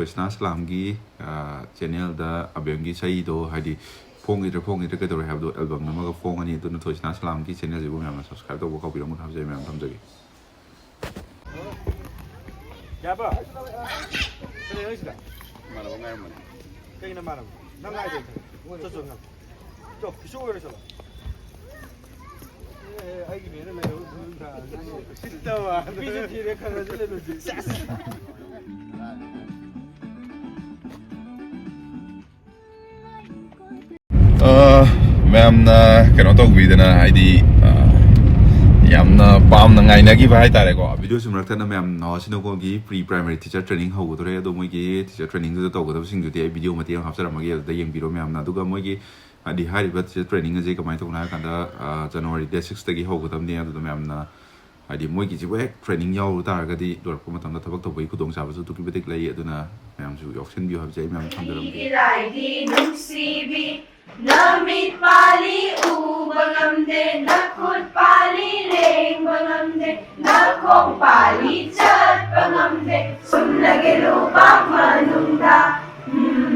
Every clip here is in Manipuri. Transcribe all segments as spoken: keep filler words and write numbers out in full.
ꯊꯣꯏꯁꯅꯥ ꯁꯂꯥꯝꯒꯤ ꯆꯦꯅꯦꯜꯗ ꯑꯕꯦꯝꯒꯤ ꯏꯁꯩꯗꯣ, ꯍꯥꯏꯗꯤ ꯐꯣꯡꯈꯤꯗ꯭ꯔꯥ ꯐꯣꯡꯈꯤꯗ꯭ꯔꯥ ꯀꯩꯗꯧꯔꯦ ꯍꯥꯏꯕꯗꯣ ꯑꯦꯜꯕꯝ ꯅꯝꯃꯒ ꯐꯣꯡꯉꯅꯤ꯫ ꯑꯗꯨꯅ ꯊꯣꯏꯁꯅꯥ ꯁꯂꯥꯝꯒꯤ ꯆꯦꯅꯦꯜꯁꯤꯕꯨ ꯃꯌꯥꯝꯅ ꯁꯕꯁꯀ꯭ꯔꯥꯏꯕ ꯇꯧꯕ ꯀꯥꯎꯕꯤꯔꯝꯒꯅꯨ ꯍꯥꯏꯕꯁꯦ ꯑꯩ ꯃꯌꯥꯝ ꯊꯝꯖꯒꯦ꯫ ꯌꯥꯕ? ꯀꯩꯅꯣ ꯅꯪꯁꯤꯗ? ꯏꯃꯥꯟꯅꯕ ꯉꯥꯏꯔꯝꯕꯅꯦ꯫ ꯀꯩꯅꯣ ꯏꯃꯥꯟꯅꯕ? ꯅꯪ ꯉꯥꯏꯗꯣꯏꯅꯦ꯫ ꯆꯠ, ꯆꯠ, ꯉꯥꯏ꯫ ꯆꯣ, ꯄꯤꯁꯨ ꯑꯣꯏꯔꯣ ꯆꯠꯂꯣ꯫ ꯑꯦ, ꯑꯩꯒꯤ ꯃꯤꯅ ꯂꯩꯔꯕ ꯐꯤꯕꯝ ꯇꯥꯔꯗꯤ꯫ ꯎꯁꯤꯠꯇꯕ꯫ ꯅꯨꯄꯤꯁꯨ ꯊꯤꯔꯦ, ꯈꯔ ꯈꯔꯁꯨ ꯂꯩꯔꯨꯁꯤ꯫ ꯁꯦꯁ꯫ ꯑ, ꯃꯌꯥꯝꯅ ꯀꯩꯅꯣ ꯇꯧꯕꯤꯗꯅ, ꯍꯥꯏꯗꯤ, ꯑ, ꯌꯥꯝꯅ ꯄꯥꯝꯅ ꯉꯥꯏꯅꯈꯤꯕ ꯍꯥꯏꯇꯥꯔꯦꯀꯣ꯫ ꯚꯤꯗꯤꯑꯣꯁꯤ ꯃꯔꯛ ꯊꯠꯅ ꯃꯌꯥꯝ ꯅꯥꯋꯥ ꯁꯤꯅꯒꯣꯜꯒꯤ pre primary teacher training ꯍꯧꯒꯗꯧꯔꯦ꯫ ꯑꯗꯣ ꯃꯣꯏꯒꯤ teacher trainingꯗꯨꯗ ꯇꯧꯒꯗꯕꯁꯤꯡꯗꯨꯗꯤ ꯑꯩ ꯚꯤꯗꯤꯑꯣ ꯃꯇꯦꯛ ꯑꯃ ꯍꯥꯞꯆꯔꯝꯃꯒꯦ, ꯑꯗꯨꯗ ꯌꯦꯡꯕꯤꯔꯣ ꯃꯌꯥꯝꯅ꯫ ꯑꯗꯨꯒ ꯃꯣꯏꯒꯤ, ꯍꯥꯏꯗꯤ, ꯍꯥꯏꯔꯤꯕ teacher training ꯑꯁꯦ ꯀꯃꯥꯏꯅ ꯇꯧꯕꯅꯣ ꯍꯥꯏꯔ ꯀꯥꯟꯗ, ꯑ, January date sixꯇꯒꯤ ꯍꯧꯒꯗꯕꯅꯤ꯫ ꯑꯗꯨꯗ ꯃꯌꯥꯝꯅ, ꯍꯥꯏꯗꯤ, ꯃꯣꯏꯒꯤꯁꯤꯕꯨ ꯍꯦꯛ training ꯌꯥꯎꯔꯨ ꯇꯥꯔꯒꯗꯤ ꯂꯣꯏꯔꯛꯄ ꯃꯇꯝꯗ ꯊꯕꯛ ꯇꯧꯕꯒꯤ ꯈꯨꯗꯣꯡꯆꯥꯕꯁꯨ ꯑꯗꯨꯛꯀꯤ ꯃꯇꯤꯛ ꯂꯩ꯫ ꯑꯗꯨꯅ ꯃꯌꯥꯝꯁꯨ ꯌꯥꯎꯁꯤꯟꯕꯤꯌꯨ ꯍꯥꯏꯕꯁꯦ ꯑꯩ ꯃꯌꯥꯝ ꯊꯝꯖꯔꯝꯒꯦ꯫ ꯏꯔꯥꯏꯗꯤ ꯅꯨꯡꯁꯤꯕꯤ, ꯅꯃꯤꯠ ꯄꯥꯜꯂꯤ ꯎꯕ ꯉꯝꯗꯦ, ꯅꯈꯨꯠ ꯄꯥꯜꯂꯤ ꯂꯦꯡꯕ ꯉꯝꯗꯦ, ꯅꯈꯣꯡ ꯄꯥꯜꯂꯤ ꯆꯠꯄ ꯉꯝꯗꯦ, ꯁꯨꯝꯂꯒꯦ ꯂꯨꯕꯥꯛ ꯃꯅꯨꯡꯗ꯫ ꯎꯝ꯫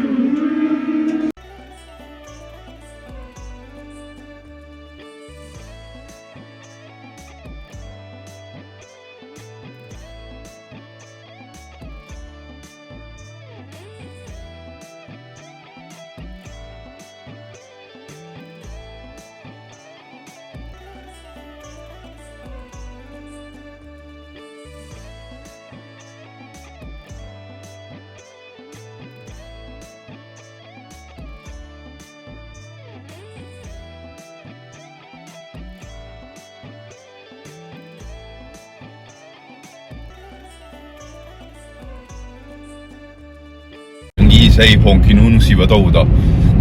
ꯒꯤ ꯏꯁꯩ ꯍꯣꯡꯈꯤꯅꯨ ꯅꯨꯡꯁꯤꯕ ꯇꯧꯕꯗꯣ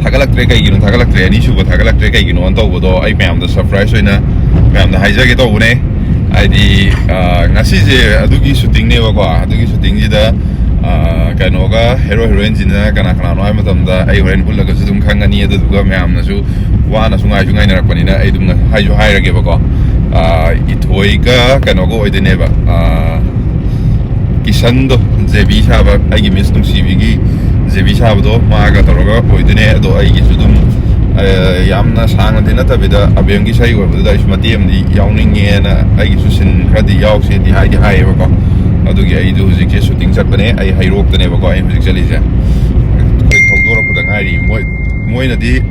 ꯊꯥꯒꯠꯂꯛꯇ꯭ꯔꯦ꯫ ꯀꯩꯒꯤꯅꯣ ꯊꯥꯒꯠꯂꯛꯇ꯭ꯔꯦ? ꯑꯅꯤꯁꯨꯕ ꯊꯥꯒꯠꯂꯛꯇ꯭ꯔꯦ ꯀꯩꯒꯤꯅꯣ ꯇꯧꯕꯗꯣ ꯑꯩ ꯃꯌꯥꯝꯗ surprise ꯑꯣꯏꯅ ꯃꯌꯥꯝꯗ ꯍꯥꯏꯖꯒꯦ ꯇꯧꯕꯅꯦ꯫ ꯍꯥꯏꯗꯤ, ꯑ, ꯉꯁꯤꯁꯦ ꯑꯗꯨꯒꯤ shootingꯅꯦꯕꯀꯣ꯫ ꯑꯗꯨꯒꯤ shootingꯁꯤꯗ, ꯑ, ꯀꯩꯅꯣꯒ ꯍꯦꯔꯣ ꯍꯦꯔꯣꯏꯟꯁꯤꯅ ꯀꯅꯥ ꯀꯅꯥꯅꯣ ꯍꯥꯏꯕ ꯃꯇꯝꯗ ꯑꯩ ꯍꯣꯔꯦꯟ ꯎꯠꯂꯒꯁꯨ ꯑꯗꯨꯝ ꯈꯪꯒꯅꯤ꯫ ꯑꯗꯨꯗꯨꯒ ꯃꯌꯥꯝꯅꯁꯨ ꯋꯥꯅꯁꯨ ꯉꯥꯏꯁꯨ ꯉꯥꯏꯅꯔꯛꯄꯅꯤꯅ ꯑꯩ ꯑꯗꯨꯝ ꯍꯥꯏꯁꯨ ꯍꯥꯏꯔꯒꯦꯕꯀꯣ꯫ ꯑ, ꯏꯊꯣꯏꯒ ꯀꯩꯅꯣꯒ ꯑꯣꯏꯗꯣꯏꯅꯦꯕ, ꯑ, ꯏꯁꯟꯗꯣ, ꯖꯦꯕꯤ ꯁꯥꯕ, ꯑꯩꯒꯤ ꯃꯤꯁ ꯅꯨꯡꯁꯤꯕꯤꯒꯤ ꯖꯦꯕꯤ ꯁꯥꯕꯗꯣ, ꯃꯥꯒ ꯇꯧꯔꯒ ꯑꯣꯏꯗꯣꯏꯅꯦ꯫ ꯑꯗꯣ ꯑꯩꯒꯤꯁꯨ ꯑꯗꯨꯝ, ꯑ, ꯌꯥꯝꯅ ꯁꯥꯡꯅꯗꯤ ꯅꯠꯇꯕꯤꯗ, ꯑꯕꯦꯝꯒꯤ ꯏꯁꯩ ꯑꯣꯏꯕꯗꯨꯗ ꯑꯩꯁꯨ ꯃꯇꯦꯛ ꯑꯃꯗꯤ ꯌꯥꯎꯅꯤꯡꯉꯦꯅ, ꯑꯩꯒꯤꯁꯨ ꯁꯤꯟ ꯈꯔꯗꯤ ꯌꯥꯎꯁꯦꯗꯤ ꯍꯥꯏꯗꯤ ꯍꯥꯏꯌꯦꯕꯀꯣ꯫ ꯑꯗꯨꯒꯤ ꯑꯩꯗꯣ ꯍꯧꯖꯤꯛꯁꯦ ꯁꯨꯇꯤꯡ ꯆꯠꯄꯅꯦ, ꯑꯩ ꯍꯩꯔꯣꯛꯇꯅꯦꯕꯀꯣ ꯑꯩ ꯍꯧꯖꯤꯛ ꯆꯠꯂꯤꯁꯦ꯫ ꯑꯩꯈꯣꯏ ꯊꯧꯗꯣꯔꯛꯄꯗ ꯉꯥꯏꯔꯤ꯫ ꯃꯣꯏ, ꯃꯣꯏꯅꯗꯤ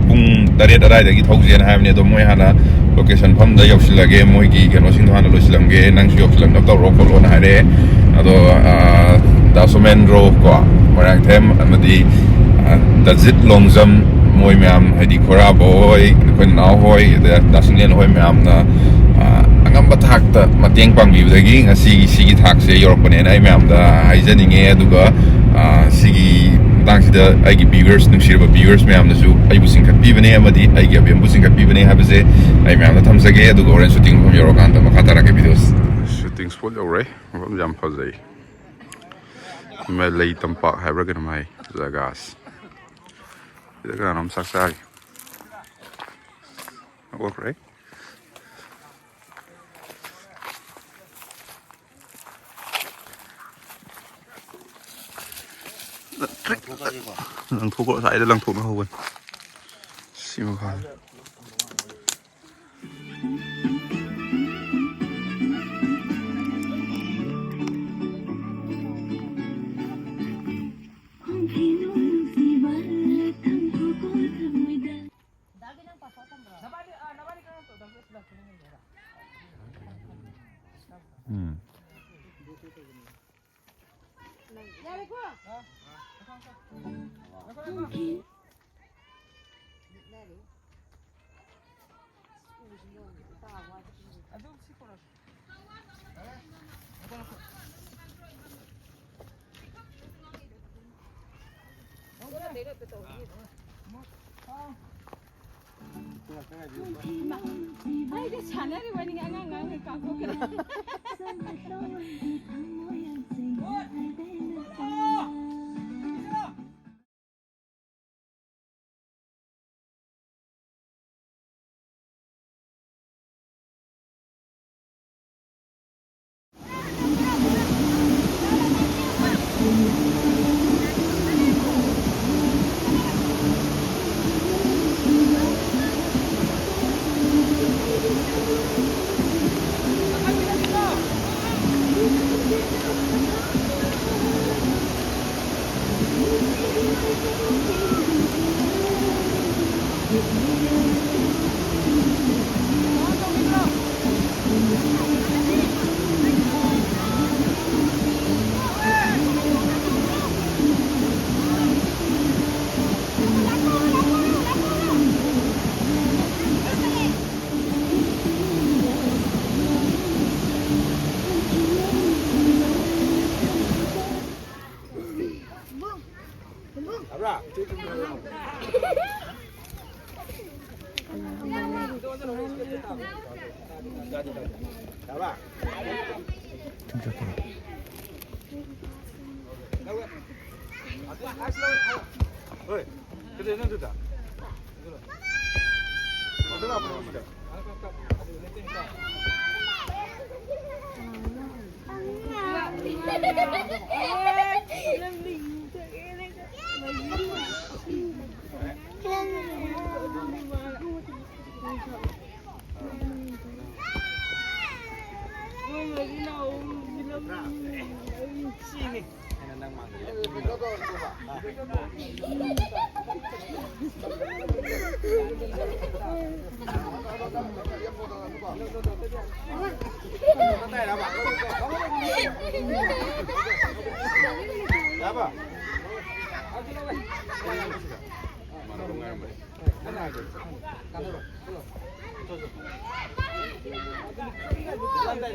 ꯄꯨꯡ ꯇꯔꯦꯠ ꯑꯗꯥꯏꯗꯒꯤ ꯊꯧꯁꯦꯅ ꯍꯥꯏꯕꯅꯦ, ꯑꯗꯣ ꯃꯣꯏ ꯍꯥꯟꯅ ꯂꯣꯀꯦꯁꯟ ꯃꯐꯝꯗ ꯌꯧꯁꯤꯜꯂꯒꯦ, ꯃꯣꯏꯒꯤ ꯀꯩꯅꯣꯁꯤꯡꯗꯣ ꯍꯥꯟꯅ ꯂꯣꯏꯁꯤꯜꯂꯝꯒꯦ, ꯅꯪꯁꯨ ꯌꯧꯁꯤꯜꯂꯝꯅꯕ ꯇꯧꯔꯣ ꯈꯣꯠꯂꯣꯅ ꯍꯥꯏꯔꯛꯑꯦ꯫ ꯑꯗꯣ, ꯑ, ꯗꯥ ꯁꯣꯃꯦꯟꯗ꯭ꯔꯣ ꯀꯣ, ꯃꯣꯏꯔꯥꯡꯊꯦꯝ, ꯑꯃꯗꯤ, ꯑ, ꯗꯥꯖꯤꯠ ꯂꯣꯡꯖꯝ, ꯃꯣꯏ ꯃꯌꯥꯝ, ꯍꯥꯏꯗꯤ ꯈꯣꯏꯔꯥꯕ ꯍꯣꯏ, ꯑꯩꯈꯣꯏ ꯅꯅꯥꯎ ꯍꯣꯏ, ꯑꯗ ꯗꯥ ꯁꯤꯡꯂꯦꯟ ꯍꯣꯏ ꯃꯌꯥꯝꯅ, ꯑ, ꯑꯉꯝꯕ ꯊꯥꯛꯇ ꯃꯇꯦꯡ ꯄꯥꯡꯕꯤꯕꯗꯒꯤ ꯉꯁꯤꯒꯤ ꯁꯤꯒꯤ ꯊꯥꯛꯁꯦ ꯌꯧꯔꯛꯄꯅꯦꯅ ꯑꯩ ꯃꯌꯥꯝꯗ ꯍꯥꯏꯖꯅꯤꯡꯉꯦ꯫ ꯑꯗꯨꯒ, ꯑ, ꯁꯤꯒꯤ ꯃꯇꯥꯡꯁꯤꯗ ꯑꯩꯒꯤ viewers, ꯅꯨꯡꯁꯤꯔꯕ viewers ꯃꯌꯥꯝꯅꯁꯨ ꯑꯩꯕꯨ ꯆꯤꯡꯈꯠꯄꯤꯕꯅꯦ ꯑꯃꯗꯤ ꯑꯩꯒꯤ ꯑꯕꯦꯝꯕꯨ ꯆꯤꯡꯈꯠꯄꯤꯕꯅꯦ ꯍꯥꯏꯕꯁꯦ ꯑꯩ ꯃꯌꯥꯝꯗ ꯊꯝꯖꯒꯦ꯫ ꯑꯗꯨꯒ ꯍꯣꯔꯦꯟ ꯁꯨꯇꯤꯡ ꯃꯐꯝ ꯌꯧꯔꯀꯥꯟꯗ ꯃꯈꯥ ꯇꯥꯔꯛꯀꯦ videos꯫ ꯁꯨꯇꯤꯡ ꯁ꯭ꯄꯣꯠ ꯌꯧꯔꯦ꯫ ꯃꯐꯝꯁꯦ ꯌꯥꯝ ꯐꯖꯩ꯫ ꯃꯂꯩ ꯇꯝꯄꯥꯛ ꯍꯥꯏꯕ꯭ꯔꯥ ꯀꯩꯅꯣꯝ ꯍꯥꯏ ꯖꯒꯥꯁꯤ꯫ ꯁꯤꯗ ꯀꯅꯥꯅꯣꯝ ꯆꯥꯛ ꯆꯥꯔꯤ꯫ ꯑꯣꯛꯈ꯭ꯔꯦ꯫ ꯂꯪꯊꯣꯛꯈ꯭ꯔꯣ, ꯉꯁꯥꯏꯗ ꯂꯪꯊꯣꯛꯅ ꯍꯧꯕꯅꯤ꯫ ꯁꯤ ꯃꯈꯥꯗ꯫ ꯎꯝ꯫ ꯑꯩꯗꯤ ꯁꯥꯟꯅꯔꯤꯕꯅꯤ, ꯑꯉꯥꯡ ꯑꯉꯥꯡ ꯀꯥꯞꯊꯣꯛꯈ꯭ꯔꯦ꯫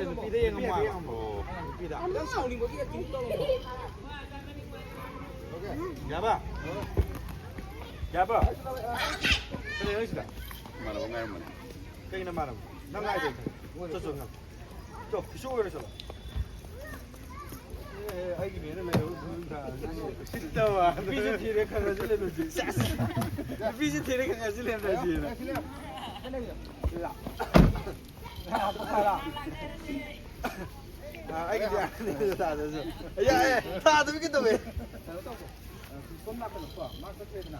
ꯅꯨꯄꯤꯗ ꯌꯦꯡꯉꯝꯃꯣ ꯍꯥꯏꯕ꯫ ꯅꯨꯄꯤꯗ꯫ ꯌꯥꯕ? ꯌꯥꯕ? ꯀꯩꯗꯧꯔꯤꯅꯣ ꯁꯤꯗ? ꯏꯃꯥꯟꯅꯕ ꯉꯥꯏꯔꯝꯕꯅꯦ꯫ ꯀꯩꯅꯣ ꯏꯃꯥꯟꯅꯕ? ꯅꯪ ꯉꯥꯏꯗꯣꯏꯅꯦ꯫ ꯆꯠ, ꯆꯠ, ꯉꯥꯏ꯫ ꯆꯣ, ꯏꯁꯨ ꯑꯣꯏꯔꯣ ꯆꯠꯂꯣ꯫ ꯑꯦ, ꯑꯩꯒꯤ ꯃꯤꯅ ꯂꯩꯔꯕ ꯐꯤꯕꯝ ꯇꯥꯔꯦ꯫ ꯎꯁꯤꯠꯇꯕ꯫ ꯅꯨꯄꯤꯁꯨ ꯊꯤꯔꯦ, ꯈꯔ ꯈꯔꯁꯨ ꯂꯦꯝꯅꯁꯤ꯫ ꯁꯦꯁ꯫ ꯅꯨꯄꯤꯁꯨ ꯊꯤꯔꯦ, ꯈꯔ ꯈꯔꯁꯨ ꯂꯦꯝꯅꯁꯤꯅ꯫ ꯑ, ꯑꯩꯒꯤꯗꯤ ꯌꯥꯔꯅꯤ, ꯊꯥꯗꯁꯨ꯫ ꯌꯥꯏ, ꯊꯥꯗꯕꯤ ꯀꯩꯗꯧꯋꯦ? ꯀꯩꯅꯣ ꯇꯧꯀꯣ꯫ ꯑ, ꯁꯣꯝ ꯅꯥꯀꯟꯗꯀꯣ, ꯃꯥ ꯆꯠꯈ꯭ꯔꯦꯗꯅ꯫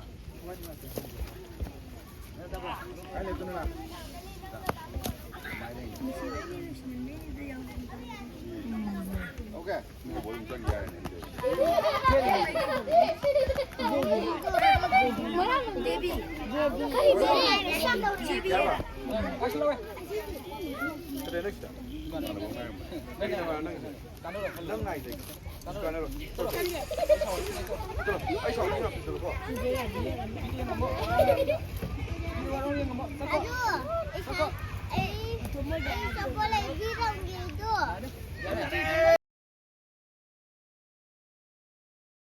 ꯀꯥꯏ ꯂꯩꯕꯅꯣ ꯅꯪ? Okay. Baby. ꯑꯗꯨ, ꯑꯩ, ꯑꯩ ꯆꯣꯀꯣꯂꯦꯠ ꯄꯤꯔꯝꯒꯦ ꯑꯗꯣ꯫